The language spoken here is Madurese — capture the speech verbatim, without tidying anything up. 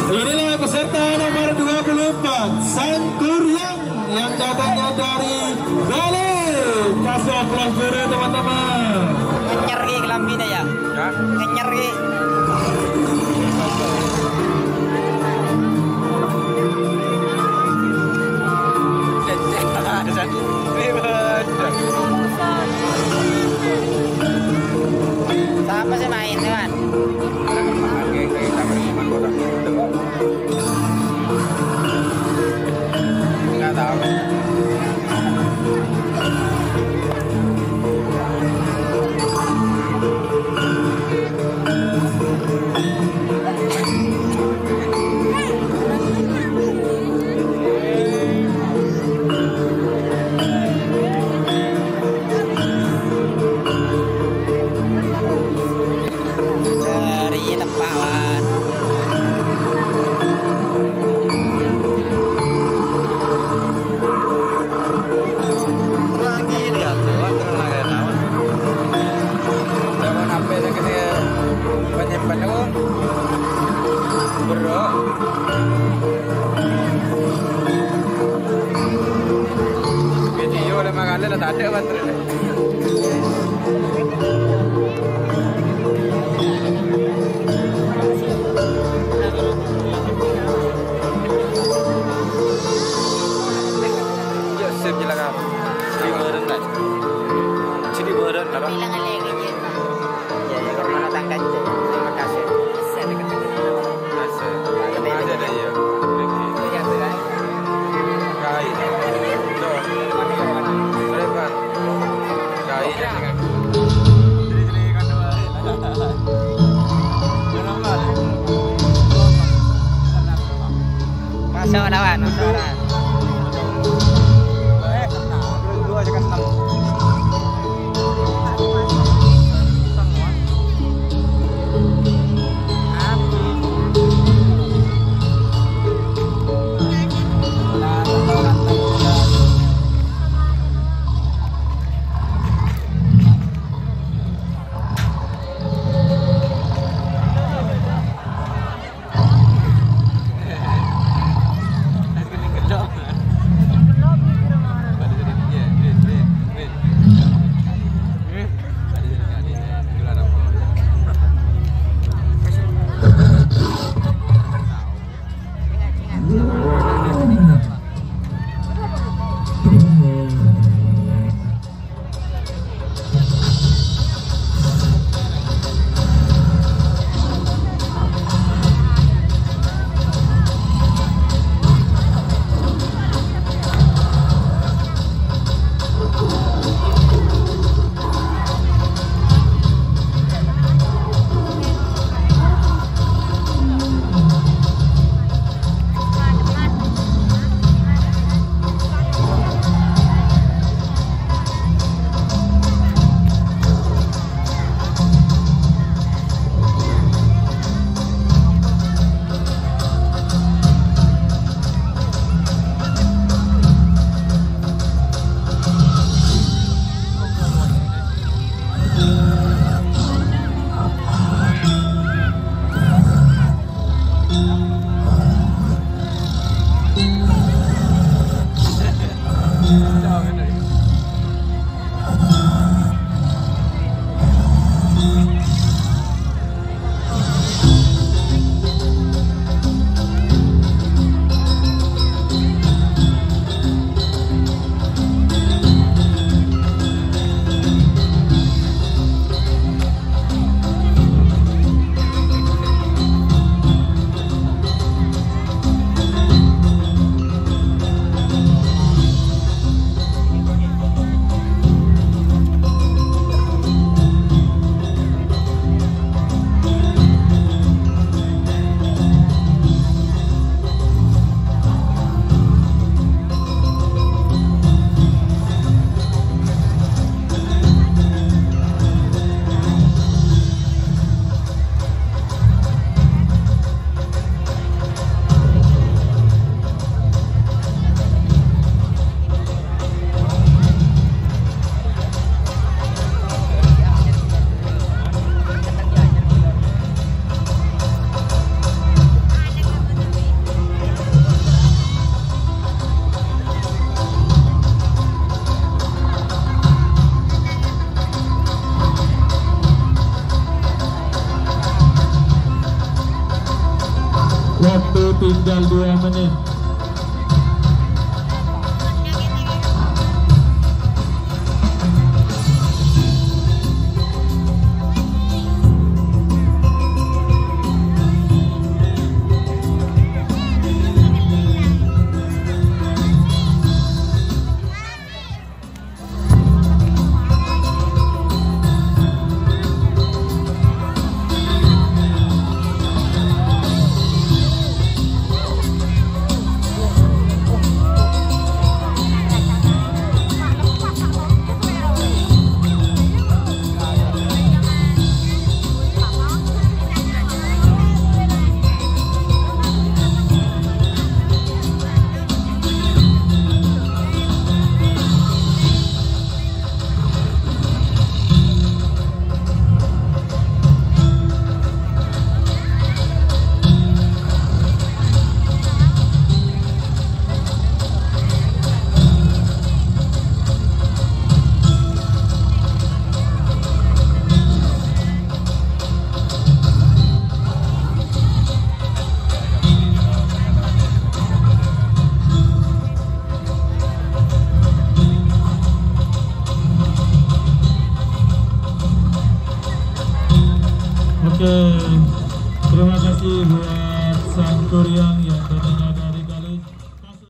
Inilah peserta nomor dua puluh empat, Sangkuriang, yang datangnya dari Bali. Kasih aplaus dulu, teman-teman. Ngenyer ki kelambina, ya? Hah? Ngenyer ki. Sapa sè maèn, Wan? Enggak tahu. Rèya teppa', Wan. Terang gini ya, Wan, terang lagi, Wan. Zaman H P lagi nih, penyimpan aku. Bro. Video lima kali lah, tak ada baterainya. Yo, sip, jelakan. Sini bareng, kan? Sini bareng, kan? Bilang lagi, ya. Ya, ya, kalau mana tangga itu, terima kasih. Masih ada, iya. Iya, betul. Kai. Tuh. Preman. Kai. Masuk lawan, masuk lawan. Tinggal dua menit. Oke,